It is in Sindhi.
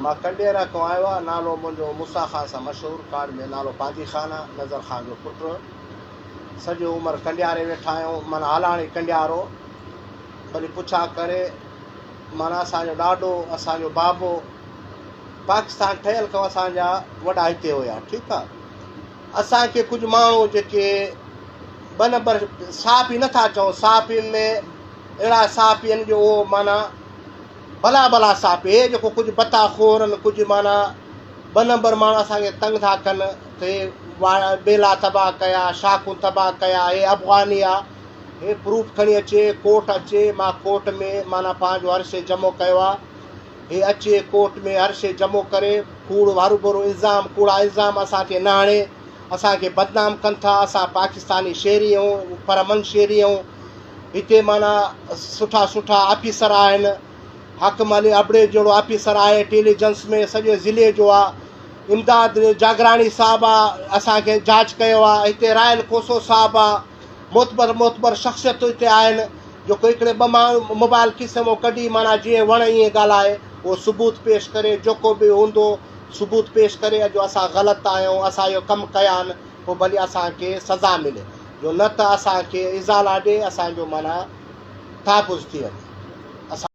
مان ڪنڊيرا کان آيو آ نالو منهنجو موسيٰ خان سان مشهور ڪارڊ ۾ نالو پانڌي خان آ نظر خان جو پٽ سڄو عمر ڪنڊياري ويٺا آهيون معنيٰ هالاڻي ڪنڊيارو ڀلي پڇا ڪري معنيٰ اسان جو ڏاڏو اسان جو بابو پاڪستان ٺهيل کان اسان جا وڏا هتي هيا ٺيڪ آ اسان کي ڪجهه ماڻهو جيڪي ٻه نمبر صحافي نٿا چئون صحافين ۾ اهڙا صحافي آهن جو اهو معنيٰ ڀلا ڀلا صاحب هي جيڪو ڪجهه ڀتا خور آهن ڪجهه معنيٰ ٻه نمبر ماڻهو اسان کي تنگ ٿا ڪن ته هي ٻيلا تباهه ڪيا شاخون تباهه ڪيا هي افغاني آ هي پروف کڻي اچي ڪورٽ اچي مان ڪورٽ ۾ معنيٰ پنهنجو هر شي جمع ڪيو آ هي اچي ڪورٽ ۾ هر شي جمع ڪري ڪوڙ هروڀرو الزام ڪوڙا الزام اسان تي نه هڻي اسان کي بدنام ڪن ٿا اسان پاڪستاني شهري آهيون پرامن شهري آهيون هتي معنيٰ سٺا سٺا آفيسر آهن، حاڪم علي ابڙي جهڙو آفيسر آهي ٽيليجنس ۾ سڄي ضلعي جو آ، امداد جاگراڻي صاحب آ اسان کي جاچ ڪيو آ، هتي راحيل کوسو صاحب آ، معتبر معتبر شخصيتون هتي آهن جو ڪو هڪڙي ٻه ماڻهو موبائل کيسي مان ڪڍي معنيٰ جيئن وڻ ائين ڳالهائي اهو ثبوت پيش ڪري جيڪو به هوندو ثبوت پيش ڪري جو اسان غلط آهيون اسان اهو ڪم ڪيا آهن پوء ڀلي اسان کي سزا ملي جو نه ته اسان کي ازالا ڏي اسان جو معنيٰ تحفظ ٿي وڃي اسان.